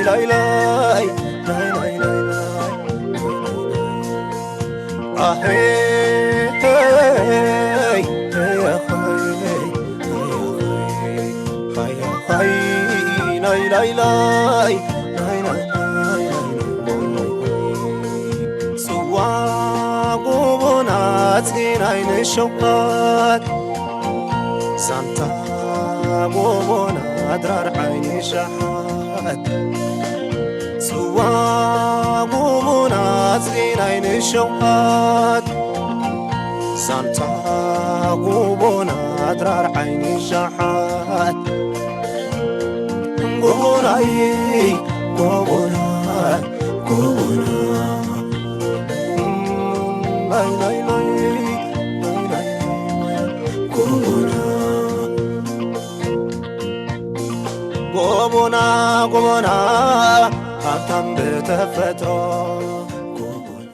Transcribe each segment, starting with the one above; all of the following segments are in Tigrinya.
ላይላይ ላይላይ ላይላይ ኣሄይ ሃያኻይ ሃያኻይ ላይላይ ላይላይ ጽዋ ጎቦና ጽናይ ንሸውሃት ሳንታ ጎቦና ድራር ዓይኒ ሸሓት ጽዋ ጎቦና ጽናይ ንሸውሃት ሳንታ ጎቦና ድራር ዓይኒ ሸሓት ጎቦናይ ጎቦና ጎቦና ጎቦና ጎቦና ሃብታም ብተፈጥሮ ጎቦና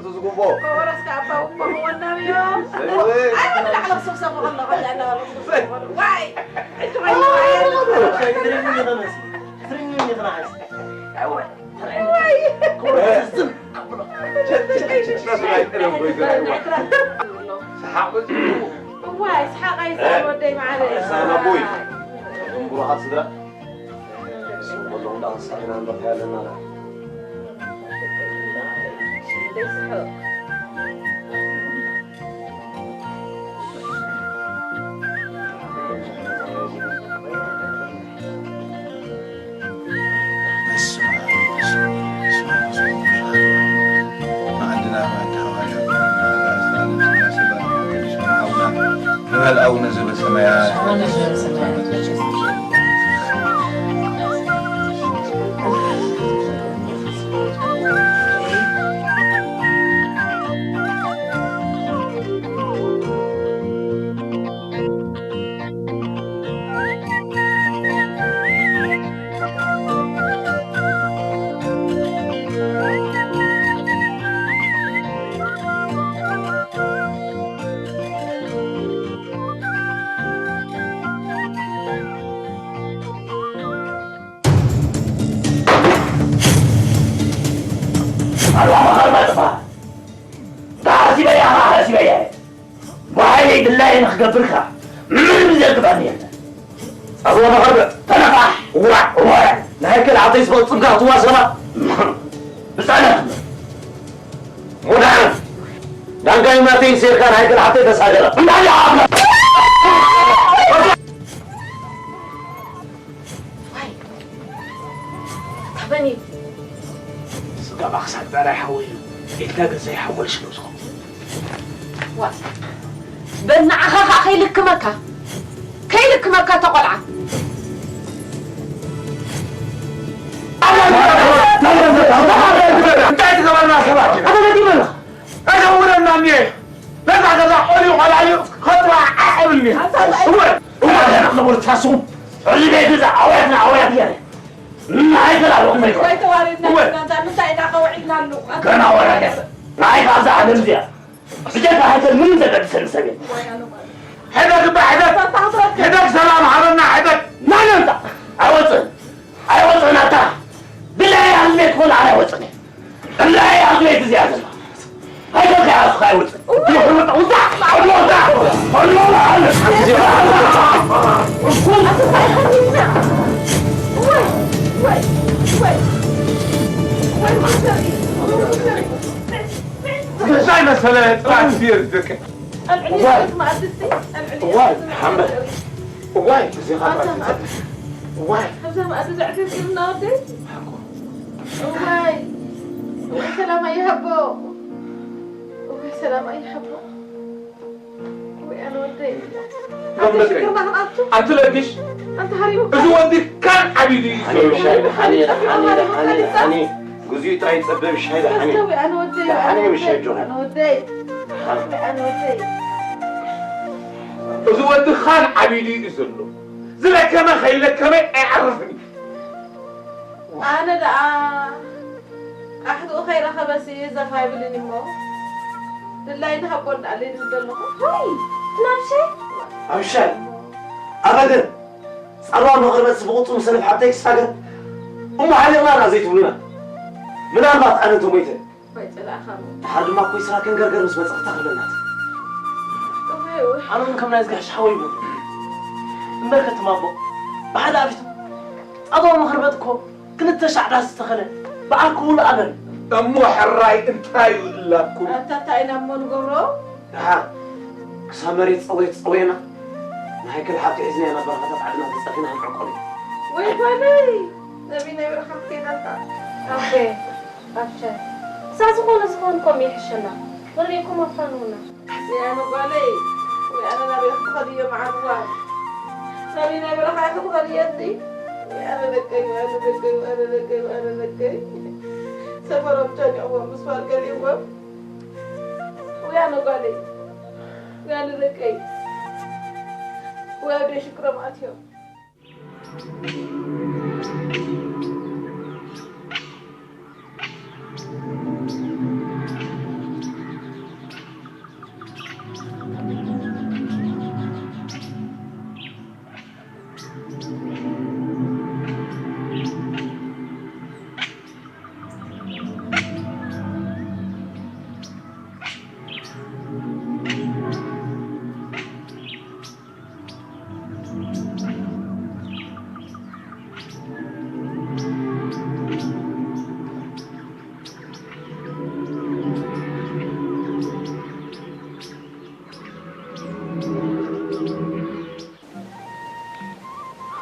ዝግቦ። እዋይ፣ ሰሓቕ ኣይስኣን ወደይ መዓረ። ሰላም ኣቦይ። እቶም ብሩኻት ስድራ። ሰው ወሎም ዳንሳ ኢና ንበካ ኣለና። ንበል ኣቡነ ዘበሰማያት። ኣልዋ መኸር መጥፋ። ዳሕሲበያ፣ ዳሕሲበያ። ብሓይለይ ድላየ ንኽገብር ከኣ ምንም ዘግባኒ የለን። ኣልዋ መኸር ተነፋሕ። ዋዕ፣ ዋዕ። ንሃይከል ዓተይ ዝፈጽምካ ትዋሰባ። ብጻነት። ሙዳን። ዳንጋይ ማተይ ሴርካ ንሃይከል ዓተይ ተሳገረ። እንታይ ይዓብና? ተበኒ። ስጋባ ክሳብ በራይ ሓወይ እዩ። ኢልካ ገዛይ ሓወል ሽሎ ዝኸውን። ዋ፣ በል ንዓኻ ኸኣ ከይልክመካ፣ ከይልክመካ እታ ቆልዓ። እንታይ ትገበርና ሰባት ኢና? ኣታ እንታይ ትብል ኣለኻ? ኣይተውረና እኒኤ። ነዛ ገዛ ቆልዩ ቆልዓዩ ኸጥዋ ዓዕብኒ። እወ፣ እወ፣ ኣለና ክነብሩ ተሳስቡ። ሕዚ ቤት ገዛ ኣውያትና ኣውያት እያ። ናይ ገዛ ሎቕመ ይኮን። ወይ ተዋሪድና እወ። ኢና፣ እንታይ ምንታይ ኢና ከውዒድናሉ? ገና ወረደ። ናይ ካብዛ ዓለም እዚኣ። ብጀካ ሃገር ምንም ዘገድሰኒ ሰብ የለን። ሕደግ እባ፣ ሕደግ። ሕደግ፣ ሰላም ሃበና፣ ሕደግ። ናነንታ? ኣይወፅእን። ኣይወፅእን ኣታ። ድላየ ህዝበይ ክኾን ኣነ ኣይወፅእን እየ። ድላየ ህዝበይ እዚኣ ዘላ። ኣይተውካ ያዝካ ኣይወፅእን። ውፃእ፣ ውፃእ፣ ውፃእ፣ ውፃእ። እንታይ መሰለ ጥራት ቢር ዝድቅን። ኣልዕሊ እዋይ። እሳት መኣዲ እስቲ፣ ኣልዕሊ እዋይ፣ እሳት መኣዲ ሓመድ። እስቲ። እዋይ፣ እዚ ኻብ ኣታ መኣዲ። እዋይ። ካብዛ መኣዲ ዘዕግብ ግርና ወደይ። ሓቆ። እዋይ። እዋይ፣ ሰላም ኣይሃቦ። እዋይ፣ ሰላም ኣይሃቦ። እዋይ፣ ኣነ ወደይ። እዞም ደቀይ። ሽግርና ክንኣቱ። ኣንቲ ለግሽ። ኣንተ ሃሪሙ። እዚ ወዲ ካን ዓቢዱ እዩ ዘሎ። ሓኒ፣ ሓኒ፣ ሓኒ፣ ሓኒ፣ ሓኒ። ግዚኡ ጥራይ ጸበብ ሻይ ደሓን እዩ። ኣስተውዒ፣ ኣነ ወደይ፣ ደሓን እዩ፣ ኣነ ሻይ ወደይ፣ ጆ። ኣነ ወደይ። ደሓን። ኣነ ወደይ። እዚ ወዲ ኻን ዓቢዱ እዩ ዘሎ። ዝለከመ ከይለከመ ኣይዓርፍን እዩ። ኣነ ደኣ ቃሕትኡ ከይረኸበሲ ዘፋ ይብልን እሞ ድላይ ንሃቦ እንዳኣለ ይብል ዘለኹ። ወይ ትናብሸ ኣብሻይ ኣበደን ጸልዋ መቕርበት ብቕጹ ምስ ሰለፍ ሓብተይ ክሳገር እሞ ሓሊቕና ደኣ ዘይትብሉና። ምናልባት ኣነ እንተሞይተ ባይጸላእኻ። ድሓር ድማ ኮይስራ ከንገርገር ምስ መጸ ክተኽለናት። እወ፣ እወ። ኣነ እውን ከም ናይ ዝጋሽ ሓወይ ይብሉ። እምበር ከትማቦ፣ ብሓደ ኣፊቱ፣ ጸባ መኽርበት እኮ ክልተ ሻዕ ዳስ ዝተኸለ፣ በዓል ክውሉ ኣበል። እሞ ሕራይ እንታይ እዩ እላኩም? ኣታ እንታይ ኢና እሞ ንገብሮ? ድሓር፣ ክሳብ መሬት ጸወየ ትጸወየና፣ ንሃይከል ሓብቲ ሒዝና ኢና በረኻታት ዓድና ተጸፊና ክንዕቆብ እዩ። ወይ ጓለይ፣ ነቢይ ናይ በረኻ ከይዳልካ። ኣቤ። ኣፍሻ። ክሳብ ዝኾነ ዝኾን ኮም ይሕሸና። ወሪኩም ኣፋንውና። ወያነ ጓለይ፣ ወያነ ናበይ ክትኸዲ እዮም ዓርዋ? ናበይ ናይ በረኻ ክትኸዲ እየቲ? ወያነ ደቀይ፣ ወያነ ደቀይ፣ ወያነ ደቀይ፣ ወያነ ደቀይ። ሰፈሮም ጨኒቕዎም፣ ምስፋር ገሊዎም። ወያነ ጓለይ፣ ወያነ ደቀይ። ወያነ ሽክሮም ኣትዮም።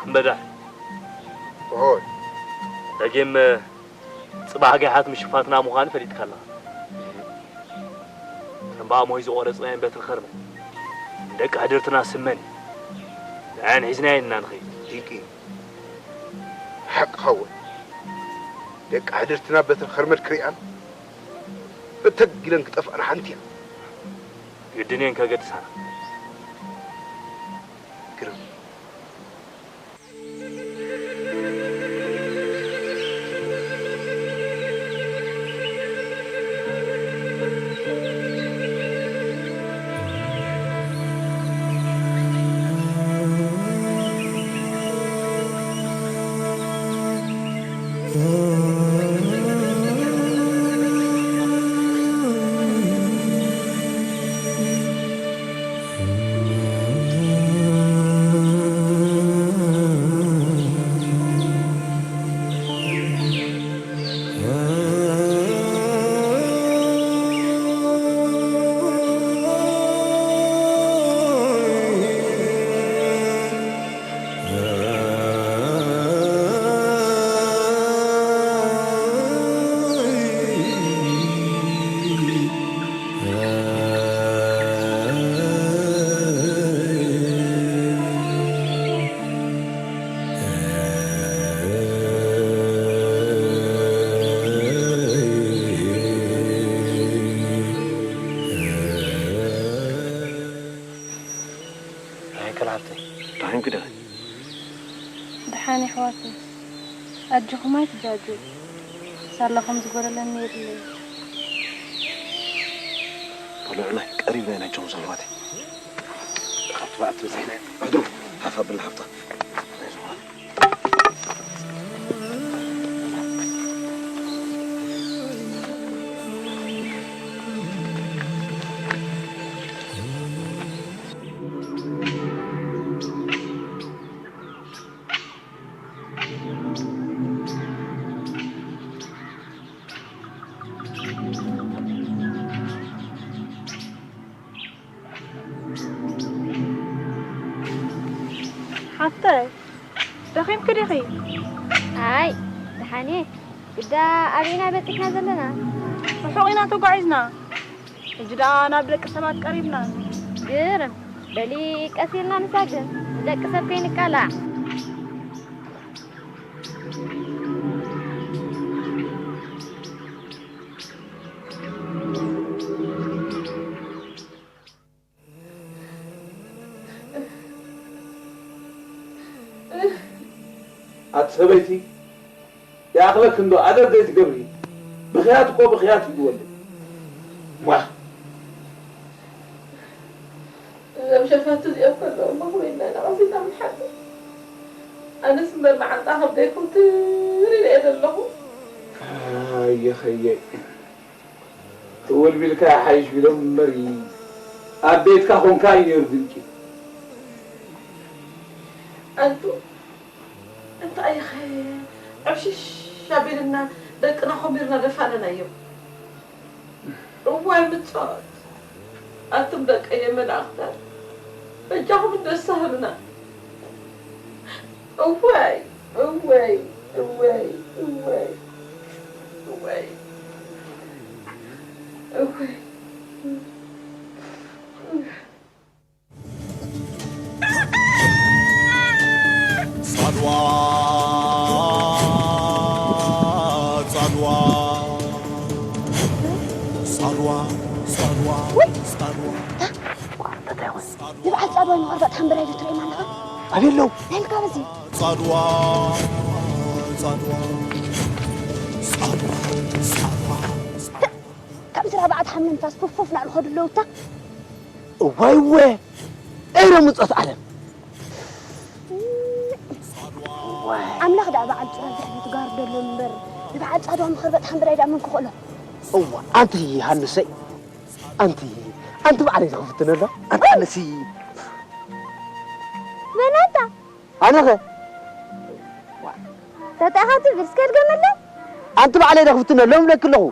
እምበዳ። ኦሆይ። ደጊም ጽባሕ ገይሓት ምሽፋትና ምዃኑ ፈሊጥካ ኣለኻ። ከም ብኣሞይ ዝቖረጽናየን በትሪ ኸርመን፣ ንደቂ ሕድርትና ስመን፣ ንዓን ሒዝናየን ኢና ንኸይድ። ዲቂ፣ ሓቅኻ እውን። ደቂ ሕድርትና በትሪ ኸርመን ክሪኣን፣ በተግ ኢለን ክጠፍኣን ሓንቲ እያ። ግድን እየን ከገድሳና። ግርም። ኣይከል ሓብተይ፣ ደሓንኪ ዲኺ? ደሓን የሕዋተይ፣ ኣጆኹም ኣይትጃጁ። ሳላኹም ዝጎደለኒ የብለይ። ብልዑ ናይ ቀሪብና ኢና ጆም ዘለዋት። ካብቲ በዓቲ በጺሕና። ሕድሩ፣ ሓፍ ኣብልና ሓፍታ። ሓፍተይ፣ ደኺምኪ ዲኺ? ኣይ፣ ደሓን እየ። ግዳ ኣበይ ኢና በጺሕና ዘለና? ርሑቕ ኢና ተጓዒዝና። ሕጂ ደኣ ናብ ደቂ ሰባት ቀሪብና። ግርም። በሊ ቀስ ኢልና ንሳግር። ንደቂ ሰብ ከይንቃላዕ። ኣቲ ሰበይቲ፣ ይኣኽለኪ እንዶ ኣደብ ዘይትገብሪ። ብኽያት እኮ ብኽያት እዩ ዝወልድ። ዋ! እዞም ሸፋቱ እዚኦም ከለዉ እሞ ከመይ ኢልና ኢና ቀሲና ምንሓድር? ኣነስ እምበር መዓንጣ ከብደይ ኩምትር ኢለ እየ ዘለኹ። ኣየኸየ። ተወልቢልካ ይሓይሽ ቢሎም እምበር፣ ኣብ ቤትካ ኮንካ እዩ ነይሩ ድንቂ። ኣንቱ፣ እንታይ ኢኸ ዕብሽሽ ኣቢልና ደቅና ኮሚርና ደፋነናዮም። እዋይ ምጻወት፣ ኣቱም ደቀየ መላእኽታት፣ በጃኹም እንደሳህሉና። እዋይ፣ እዋይ፣ እዋይ፣ እዋይ፣ እዋይ፣ እዋይ። ጻድዋ፣ ጻድዋ፣ ጻድዋ፣ ጻድዋ፣ ውይ! ጻድዋ። እንታይ ኾን? ንበዓል ጻድዋ ንቐርበጥ ሓምበላይ ዶ ትርእይ ማለኻ? ኣበይ ኣለዉ? ናይልካ በዚ። ጻድዋ፣ ጻድዋ፣ ጻድዋ፣ ጻድዋ። ከምዚ ራብዓት ሓምለ ንፋስ ፉፍ ፉፍ እናበሉ ኸዱ ኣለዉ እታ። እዋይ እወ! ኤረ ምጾት ዓለም። ኣምላኽ ደኣ በዓል ጽባሕ ድሕሪ ትጋርደሉ እምበር፣ ንበዓል ጻድዋ መኸርበጥ ሓምበላይ ደኣ መን ክኽእሎ? እዋ፣ ኣንቲ ሃንሰይ፣ ኣንቲ፣ ኣንቲ ባዕለይ ዝኽፍትነላ፣ ኣንቲ ኣነሲ። መን ኣንታ? ኣነኸ? ተጣኻ ትብል፣ እስከ ድገመለይ። ኣንቲ ባዕለይ ዶ ክፍትነሎም እብለኪ ኣለኹ።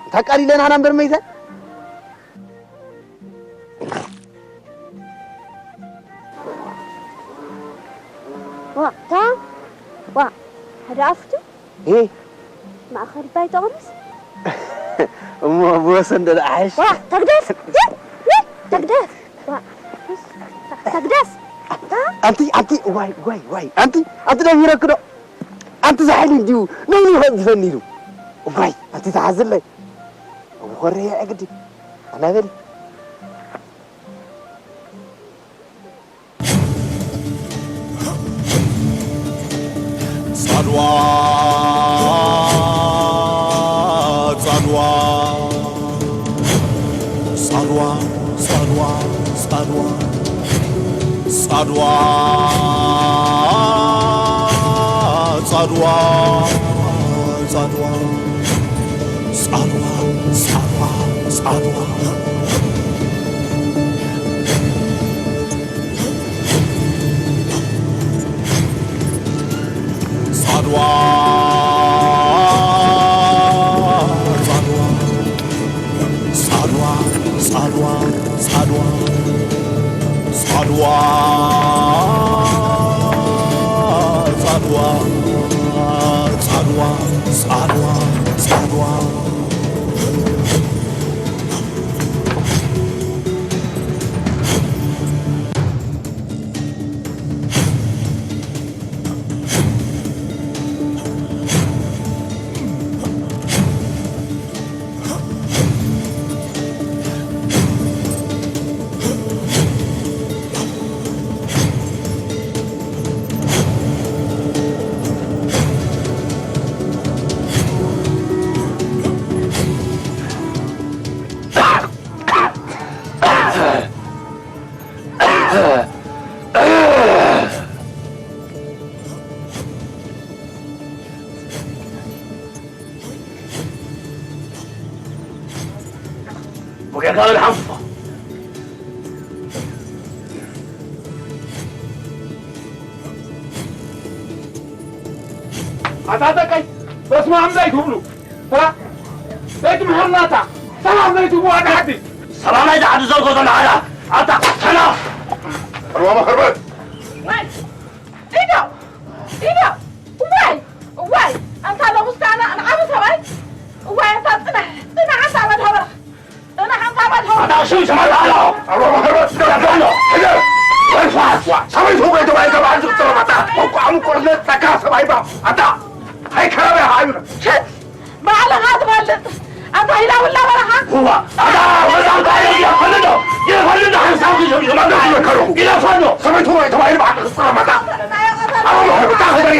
እንታ ቀሊለን ሃና እምበር መይተ። ዋ፣ ታ፣ ዋ፣ ሓደ ኣፍቱ። እ? ማእኸል ባይቶ ቕንስ። እሞ ብወሰን ዶ ደኣ ሓይሽ? ዋ፣ ተግደፍ! እ? እ? ተግደፍ! ዋ፣ ተግደፍ! ታ? ኣንቲ፣ ኣንቲ፣ ዋይ፣ ዋይ፣ ዋይ፣ ኣንቲ፣ ኣንቲ ደሚረኪ ዶ? ኣንቲ ዝሓይሊ እንዲዩ፣ ነይኑ ይኸድ ዝፈኒ ኢሉ። ዋይ፣ ኣንቲ ተሓዝለይ። ኣብ ኾረየ ዕግዲ። ኣናበሊ። ጻድዋ፣ ጻድዋ፣ ጻድዋ፣ ጻድዋ፣ ጻድዋ፣ ጻድዋ፣ ጻድዋ፣ ጻድዋ፣ ጻድዋ፣ ጻድዋ፣ ጻድዋ። ጻድዋ፣ ጻድዋ፣ ጻድዋ፣ ጻድዋ፣ ጻድዋ፣ ጻድዋ፣ ጻድዋ፣ ጻድዋ፣ ጻድዋ። ወገንካ በል ሓንፉፋ። ኣታ ጠቀይ፣ በስመ ኣብ እንታይ ትብሉ? እ? ዘይትምሕርና ኣታ። ሰላም ዘይትህቡ ኣታ ሓቲ። ሰላም ኣይትሓድር ዘልኮ ዘሎ ሓዳ። ኣታ ሰላም። ኣርባ መኸርበት። ኢዶ! ኢዶ! እዋይ! እዋይ! ኣንታ ሎምስ ከኣ ንዓቢ ሰብኣይ! እዋይ! ኣንታ ጽናሕ! ጽናሕ ኣንታ ኣባድሃ በረኻ! ጽናሕ ኣንታ ኣባድሃ በረኻ! ኣታ ሽም ሸማል ኣላ! ኣርባ መኸርበት! ስጋት ኣሎ! ሕደር! ወልፋት! ዋ! ሰበይቱ ወይ ተባይ ተባል ዝቅጽረ መጣ! ወቋ ምቆርነት ተካ ሰብኣይ ባ! ኣታ! ኣይ ከራበ ሃዩ! ሸት! ባዕልኻ ትፈልጥ። ኣንታ ኢላ ውላ በረኻ። እዋ፣ ኣታ ወዛ እንታይ ይፈልዶ? ይፈልዶ ሓንሳብ ይመገብ ይመከሩ። ኢላ ፈኖ። ሰበይቱ ወይ ተባሂሉ ባዕሉ ክስራ መጣ። ኣዎ፣ ብጣ ኸበሪ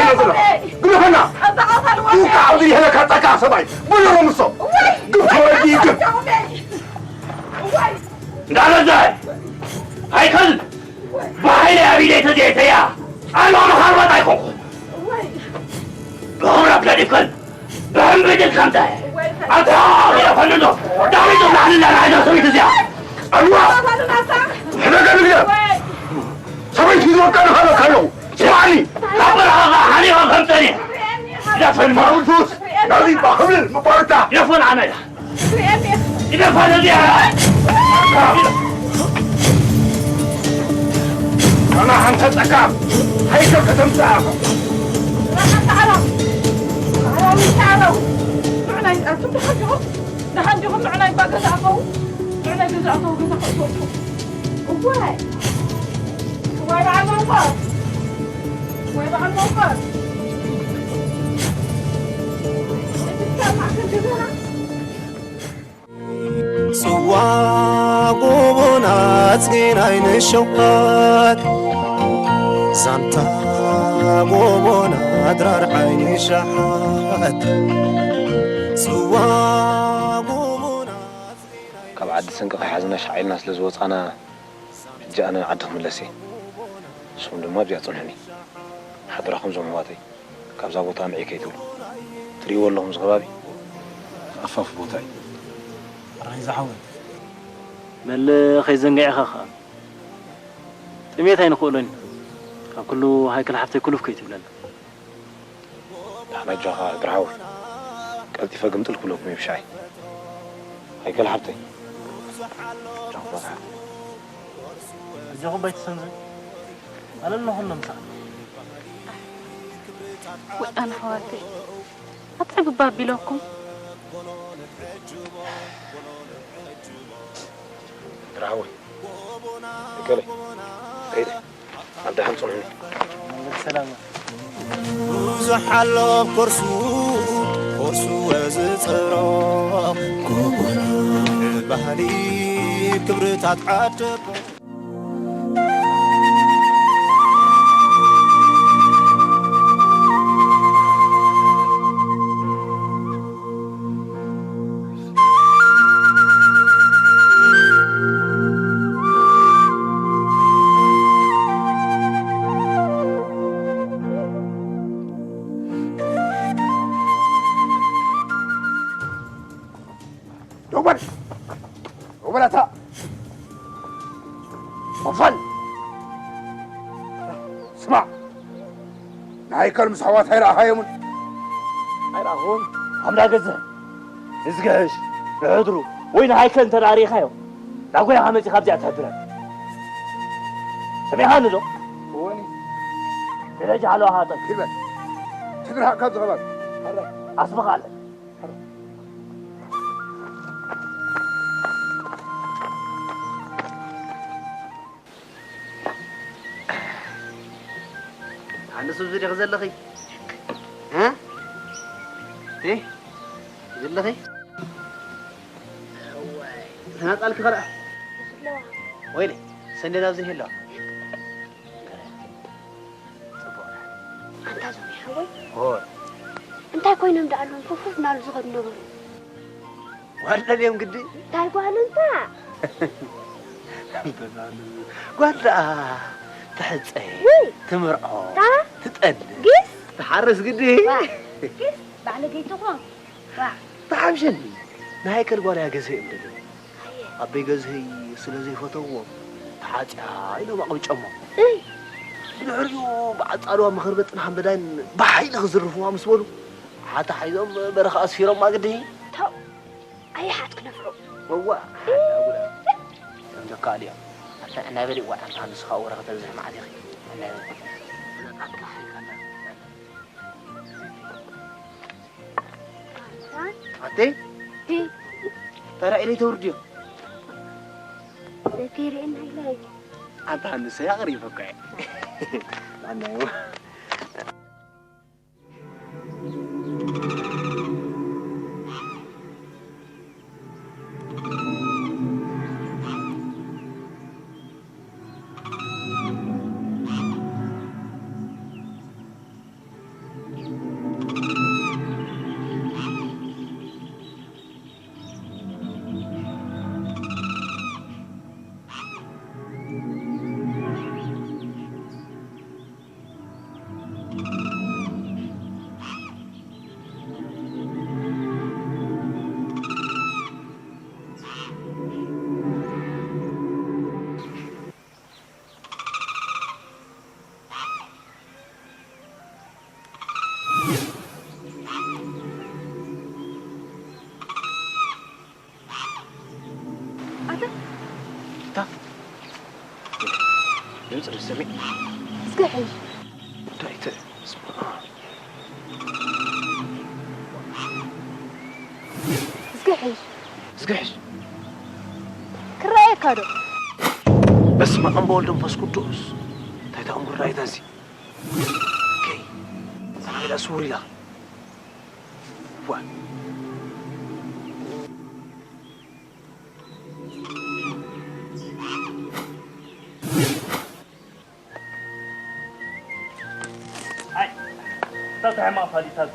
ከልብ! ብሓይለይ ኣብ ኢደይ ተዘይተያ ኣልባ መኻርባጥ ኣይኮንኩን። ብኽብረት ገዲፍክን ብሕምብድል ከምተ ኣብታ ኢለ ፈንዶ ዳዊት ላዕሊ ላዕሊ ሰበይቲ እዚኣ ኣልዋ! ሕደገ ንግደ! ሰበይቲ ሂዝወካ ንሃበካ ኣለኹ። ስማዕኒ! ካብ በረኻኻ ሓሊኻ ከምጸኒ! ግደፈን! ማውንቱስ! ናዚ ባኽብል ምቋርታ! ግደፈን ኣነ! ግደፈን እዚኣ! ኣና ሓንተ ጸካም! ሃይከል ከተምጽኣ! ደሓን ዲኹም? ንዕናይ እባ ገዛ ኣኸው፣ ንዕናይ ገዛ ኣኸው፣ ገዛ ከእትወልኩም። እዋይ! እዋይ በዓል መንፈር! እዋይ በዓል መንፈር! እቲ ዝሰማዕ ክንዲ ገና ጽዋ ጎቦና ጽናይ ንሸውሃት ዛንታ ጎቦና ድራር ዓይኒ ሸሓት ጽዋ ጎቦና ካብ ዓዲ ስንቂ ከይሓዝና ሻዕ ኢልና ስለ ዝወጻና፣ ሕጂ ኣነ ዓዲ ክምለስ እየ። ንስኹም ድማ ኣብዚኣ ጽንሑኒ። ሓደራኹም ዞም ኣሕዋተይ፣ ካብዛ ቦታ ምዕይ ከይትብሉ። ትርእይዎ ኣለኹም እዚ ከባቢ ኣፋፍ ቦታ እዩ። ራይዛ ሓወይ። በል ከይዘንግዕ ኢኻ ኸኣ። ጥሜት ኣይንኽእሎን ኢና። ካብ ኩሉ ሃይከል ሓፍተይ ኩሉፍ ከይትብለና። ደሓን ኣጆኻ እግሪ ሓወይ። ቀልጢፈ ግምጥል ክብለኩም እየ ብሻይ። ሃይከል ሓፍተይ። ኣጆኹም ኣይትሰንዝን። ኣነ ኣለኹ ምሳኻ። ወጣን ኣሕዋተይ። ኣትዕግባ ኣቢለኩም። እግሪ ሓወይ። እከለ ከይደ ኣብ ደሓን ጽንሑኒ። መንገዲ ሰላም። ብዙሕ ኣሎ ኮርሱ፣ ኮርሱ ዝጽሮ ጎቦና ባህሊ ክብርታት ዓደቦ። ደው በል! ደው በል ኣታ! ኮፈል! ስማዕ! ንሃይከል ምስ ኣሕዋት ኣይረኣኻዮምን? ኣይረኣኹን። ኣምዳ ገዝህ ንዝገህሽ ንሕድሩ ወይ ንሃይከል እንተ ደኣ ርኢኻዮ፣ ናብ ጎይኻ መጺኻ ኣብዚኣ ትሕብረን። ሰሚዕኻኒ ዶ? እወኒ። ደረጃ ሓለዋ ሃጠን። ሂድ በል። ትድርሃቅ ካብዚ ከባቢ። ኣስምኻ ኣለ። ኣንስ ኣብዚ ዲኺ ዘለኺ? እ? እ? ዘለኺ? እዋይ፣ ተናጻልኪ ኸኣ። ወይለ፣ ሰንደል ኣብዚ ሄሎ። ጽቡቕ። ኣንታ ዞም ሓወይ። ሆይ። እንታይ ኮይኖም ደኣ ኣለዎም ኮፍፍ እናሉ ዝኸዱ ነበሩ? ጓል ድዮም ግዲ? እንታይ ጓል እንታ? ጓል ደኣ ትሕጸ፣ ውይ! ትምርዖ፣ ታ? ትጠሊ፣ ግስ? ትሓርስ ግዲ? ዋ፣ ግስ ባዕለገይ ትኾን? ዋ። ተሓምሸኒ። ናይ ከል ጓል እያ ገዝሀ እዮም ደለዉ። ኣየ። ኣበይ ገዝሀይ ስለ ዘይፈተውዎ ተሓጽያ ኢሎም ኣቕብጨሞ። እይ። ብድሕሪኡ ብዓጻልዋ መኸርበጥን ሃምበዳይን ብሓይሊ ክዝርፍዋ ምስ በሉ፣ ሓታ ሓይዞም በረኻ ኣስፊሮማ ግዲ። ተው። ኣይሓት ክነፍዑ። ወዋ፣ ሓዳ ጉዳ። ከም ዘካኣሉ እዮም። ኣታ ዕናይ በሊ፣ ዋዕ፣ ኣታ ንስኻ ወረ ከተብዝሕ መዓት ኢኺ። ዕናይ በሊ። ኣታ? ኣቴ? ዲ? ተራ ኢለይ ተውርድዮ? ለቴ ርኤና ኢለይ። ኣታ ንሰ ያቕሪ ፈቃ። ኣናዩ። ድምፂ ዶ ትሰምዕ? እስኪ ሕሽ። እንታይ ተ-፣ ስማ። እስኪ ሕሽ። እስኪ ሕሽ። ክረኣየካ ዶ? በስመ ኣብ ወወልድ ወመንፈስ ቅዱስ። እንታይ ተኣምር ራእይታ እዚ? ከይ፣ ተናገዳ ስውር ኢላ። ዋ። ኣይ፣ እንታይ ተሕማቕ ፋሊታት?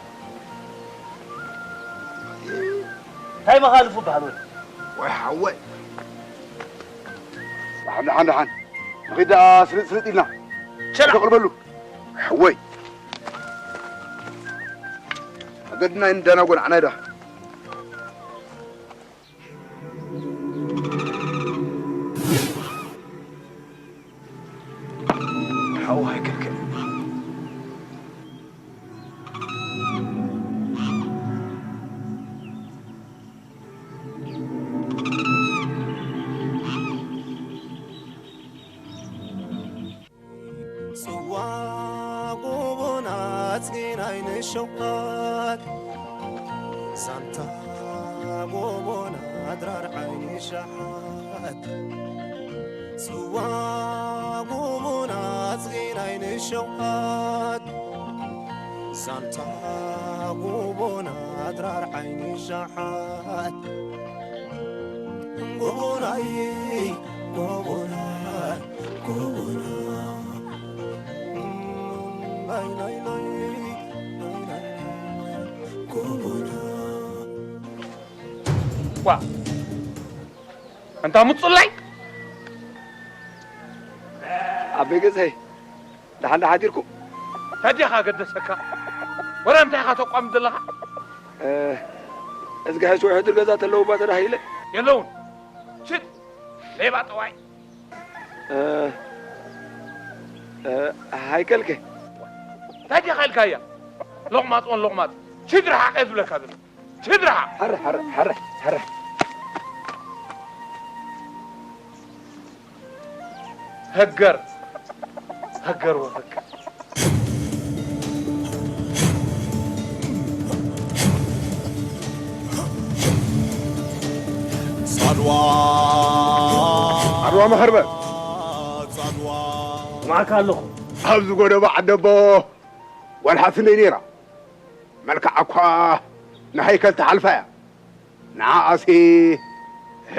እንታይ መኻልፉ በሃል ወዲ? ወይ ሓወይ። ደሓን፣ ደሓን፣ ደሓን። ንኺድ ደኣ ስልጥ፣ ስልጥ ኢልና። ሸላ። ደቕልበሉ። ሓወይ። ኣገድና ይንዳና ጎንዓና ይዳ። ሓው ሃይከልከል። ጽዋ ጎቦና ጽጌናይ ንሸውዓት፣ ዛንታ ጎቦና ድራር ዓይኒ ሸሓት። ጽዋ ጎቦና ጽጌናይ ንሸውዓት፣ ዛንታ ጎቦና ድራር ዓይኒ ሸሓት። ጎቦናይ፣ ጎቦና፣ ጎቦና። ላይ፣ ላይ፣ ላይ፣ ላይ፣ ላይ፣ ጎቦና። ዋ፣ ኣንታ ምጹላይ። ኣቤ ገዛይ፣ ደሓን ዶ ሓዲርኩም? እንታይ ዲኻ ገደሰካ? ወላ እንታይ ኢኻ ተቋም ዘለኻ? እ፣ እዝጊ ሕሱር ሕድር ገዛ ተለውባ ተዳሂለ? የለውን። ሽት፣ ሌባ ጠዋይ። እ፣ እ፣ ሃይከልከ? እንታይ ዲኻ ኢልካያ? ሎቕማጽ ወን ሎቕማጽ። ሽት ርሓቕ እየ ዝብለካ ዘሎ። ሽት ርሓቕ። ሓረ፣ ሓረ፣ ሓረ፣ ሓረ። ህገር፣ ህገር ወህገር። ጻድዋ፣ ጻድዋ መኸርበ። ጻድዋ። ማዕካ ኣለኹ። ኣብዚ ጎደቦ ዓደቦ ጓል ሓትነይ ነይራ። መልክዓ እኳ ንሃይከል ትሓልፋ እያ። ንዓኣሲ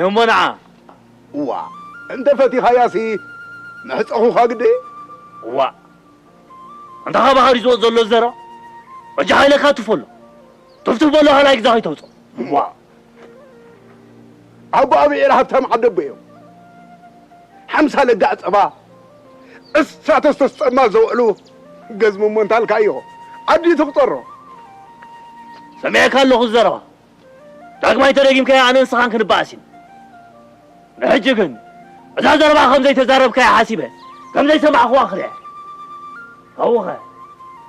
እሞ ንዓ። እዋ፣ እንተ ፈቲኻያሲ ምሕጸኹኻ ግደ። እዋ፣ ኣንታ ካብ ሃሪዝዎ ዘሎ ዘረባ በጃኻ ኢለካ ትፎሎ። ትፍትፍ በሎ ሃላይ ግዛ ከይተውጾ። እዋ፣ ኣቦ ኣብኤል ሃብታም ዓደቦ እዮም። ሓምሳ ለጋዕ ጸባ፣ ዕስራ ተስተስ ጸማ ዘውዕሉ ገዝሙ እሞ እንታልካ እዮ። ዓዲ ትቑጠሮ። ሰሚዐካ ኣለኹ ዘረባ። ዳግማይ ተደጊምካዮ ኣነ ንስኻን ክንበኣስ ኢና። ንሕጂ ግን እዛ ዘረባ ከም ዘይተዛረብካያ ሓሲበ ከም ዘይሰማዕኽዋ ክሪኣ። ካብኡኸ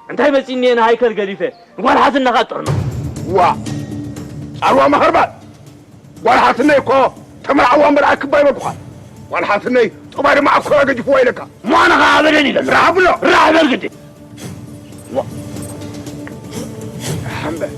እንታይ መጺኒ እየ ንሃይከል ገዲፈ ንጓል ሓትነኻ ጥርኖ? ዋ! ጻርዋ መኸርባት! ጓል ሓትነይ እኮ ተመርዓዋ እምበር ኣክባ ኣይበልኩኻን። ጓል ሓትነይ ጡባ ድማ ኣኮራ ገጅፍዋ ኢለካ። እሞ ኣነ ኸዓ ኣበደን ኢለካ። ርሓ ብሎ። ርሓ በል ግዲ። ዋ። ሓምበል።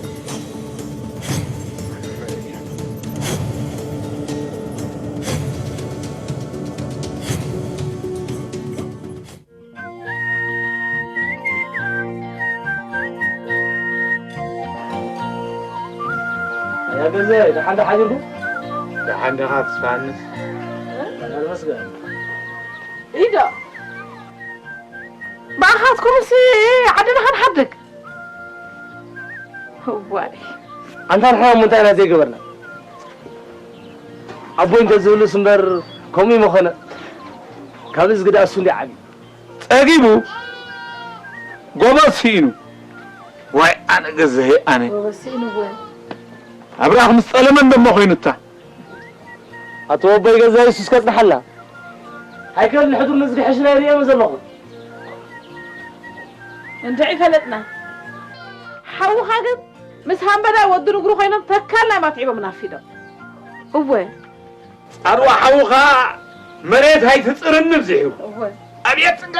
ኣያ ገዛይ፣ ደሓን ዶ ሓዲርኩም? ደሓን ዲኻ ተስፋ ዮሃንስ? ደሓን መስገን። ኢዶ። ብኣኻትኩምሲ ዓድና ክንሓድግ። እዋይ። ኣንታ ንሕና እሞ እንታይ ኢና ዘይገበርና? ኣቦይ እንተዝህሉስ እምበር ከምኡ ይመኾነ። ካብ እዝጊ ደኣ እሱ እንድዩ ዓብዩ። ጸጊቡ ጎበዝ ስኢኑ። ዋይ ኣነ ገዛሄ ኣነ። ጎበዝ ስኢኑ ወይ? ኣብራኽ ምስ ጸለመ እንደሞ ኮይኑታ። ኣቶ ኣቦይ ገዛሄ እሱስ ከጽንሓልና። ሃይከል ንሕዱር ንዝግሐሽ ናይ ርእዮም ዘለኹ። እንድዒ ፈለጥና። ሓውኻ ግን ምስ ሃምበዳይ ወዲ ንግሩ ኮይኖም ተካል ናይ ማትዒቦም ናፊዶም። እወ። ጻድዋ ሓውኻ መሬት ኣይትጽርን ብዚሑ። እወ። ኣብየት ጽጋ!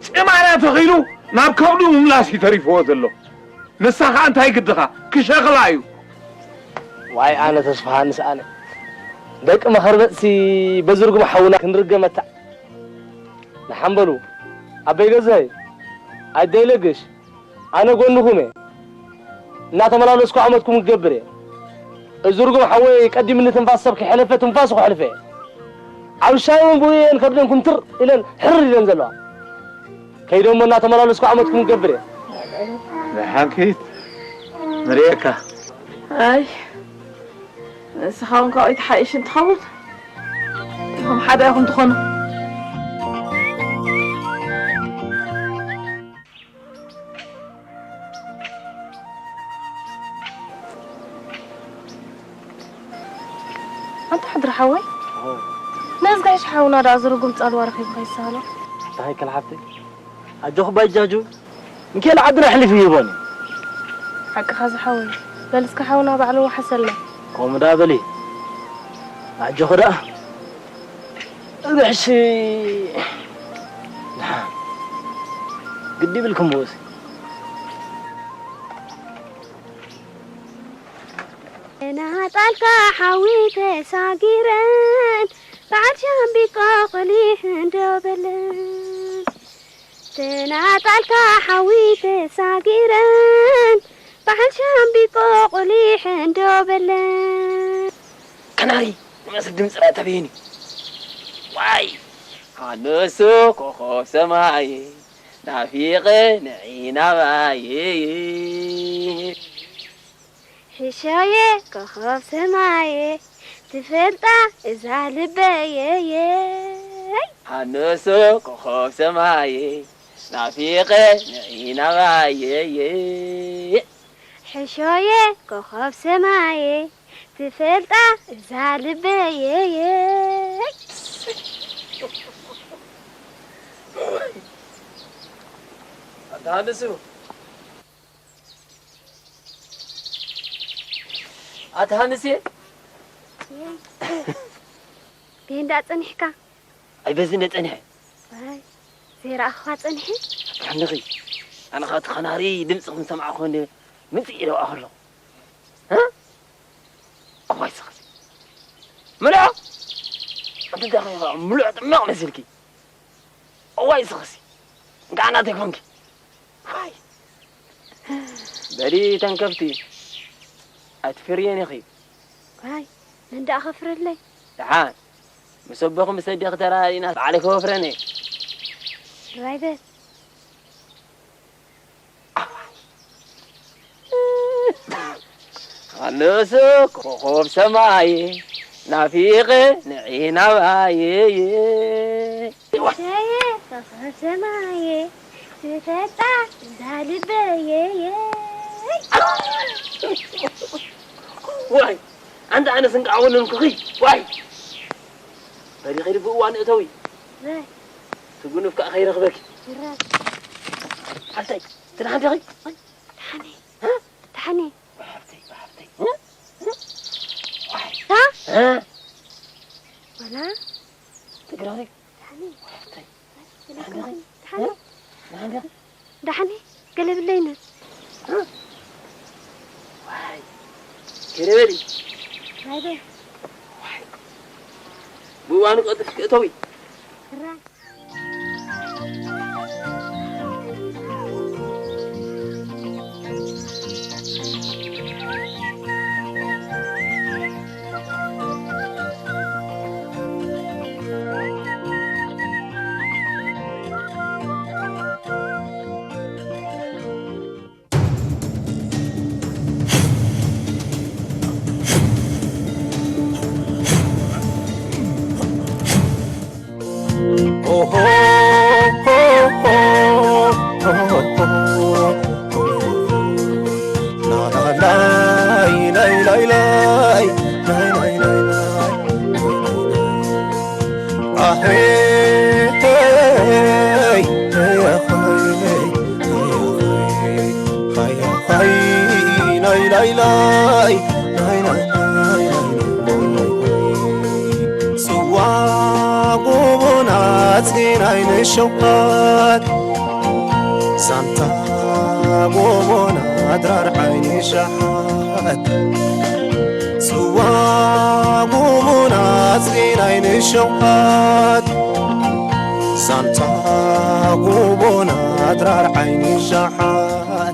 ጭማና ተኺሉ ናብ ከብዱ ምምላስ እዩ ተሪፍዎ ዘሎ። ንሳ ኸኣ እንታይ ግድኻ? ክሸኽላ እዩ። ዋይ ኣነ ተስፋሃንስ ኣነ። ደቂ መኸርበጥሲ በዚ ርጉም ሓውና ክንርገመታ። ንሓምበሉ፣ ኣበይ ገዛይ? ኣደይ ለግሽ፣ ኣነ ጎንኹም እየ። እናተመላለስኩ ዓመትኩም ክገብር እየ። እዚ ርጉም ሓወይ ቀዲምኒ ትንፋስ ሰብ ከይሐለፈ ትንፋሱ ከሕልፈ እየ። ዓብሻይ እውን ብኡ እየን ከብደን ኩምትር ኢለን ሕርር ኢለን ዘለዋ። ከይደ እሞ እናተመላለስኩ ዓመትኩም ክገብር እየ። ደሓን ኪድ ንርእየካ። ኣይ፣ ንስኻ እውን ካብኡ ኣይትሓይሽ እንትኸውን፣ ኢኹም ሓደ ኢኹም ትኾኑ። ኣንታ ሕድሪ ሓወይ፣ ነዚ ጋሽ ሓውና ደኣ ዝርጉም ጸልዋ ረኺብካ ይሰሃሎ። እንታይ ክል ሓፍተይ? ኣጆኺ ባይ ጃጁ፣ ሚካኤል ዓድና ኣሕሊፉ ይህቦን እዩ። ሓቅኻ ዝሓወይ፣ በል እስከ ሓውና ባዕሉ ወሓሰልና። ከምኡ ደኣ በሊ። ኣጆኺ ደኣ። እግሕሺ። ደሓን። ግዲ ይብልኩም ብኡሲ። ናጣልካ ሓዊ ተሳጊረን፣ በዓል ሻምቢቆ ቆሊሕ እንዶ በለን። ተናጣልካ ሓዊ ተሳጊረን፣ በዓል ሻምቢቆ ቆሊሕ እንዶ በለን። ከናሪ ንመስል ድምፂ ራእታ በየኒ። ዋይ! ኣነሱ ኮኾብ ሰማይ ናፊቐ ንዒ ናባየ። ሕሾየ ኮኾብ ሰማየ ትፈልጣ እዛ ልበየየ። ኣነሱ ኮኾብ ሰማየ ናፊቐ ንዒ ናባየ። ሕሾየ ኮኾብ ሰማየ ትፈልጣ እዛ ልበየየ። ኣታ ሃንሱ፣ ኣታ ሃንስየ። ቤንዳ ጸኒሕካ? ኣይ በዚ እንደ ጸኒሐ። ኣይ፣ ዘይረኣኽዋ ጸኒሐ? ኣታ ሃንኺ፣ ኣነ ኸኣ እቲ ኸናሪ ድምፂ ክም ሰማዕኹ እንደ ምፅእ ኢለ ኣለኹ። እ? እዋይ ስኽሲ። ምልዖ! ኣንቲ እንታይ ኾንካ ምልዖ ጥማቕ መሲልኪ? እዋይ ስኽሲ። እንካዕ ናተይ ኮንኪ። ዋይ። በሊ እተን ከብቲ ኣይትፍርየን ኢኺ። ዋይ፣ መን ደኣ ከፍረለይ? ደሓን። ምስ ኣቦኺ ምስ ኣዴኺ ተራዳዲእና ባዕለይ ከወፍረን እየ። ራይ በል። ኣነሱ ኮኾብ ሰማይ ናፊቐ ንዒ ናባየ። ሸየ ኮኾብ ሰማየ ትፈጣ እዛ ልበየ። ዋይ ኣንታ ኣነስ እንቃዕ ወነንኩኺ። ዋይ በሊ ኸይዲ ብእዋን እተዊ። ራይ ትጉኑፍ ከዓ ከይረኽበኪ። ራይ ሓፍተይ ትድሓን ዲኺ? ተሓኒ። እ? ተሓኒ። ሓፍተይ፣ ሓፍተይ። እ? እ? ዋይ። ታ? እ? ወላ? ትግራይ። ተሓኒ። ሓፍተይ። ተሓኒ። ተሓኒ። እ? ተሓኒ። ደሓን ገለ ብለይነ። እ? ዋይ። ገለ በሊ። ናይበይ? ዋይ። ብእዋኑ ቀልጢፍኪ እተዊ። ራ ዓይኒ ሸውዓት ሳንታ ጎቦና ድራር ዓይኒ ሸሓት ጽዋ ጎቦና ጽን ዓይኒ ሸውዓት ሳንታ ጎቦና ድራር ዓይኒ ሸሓት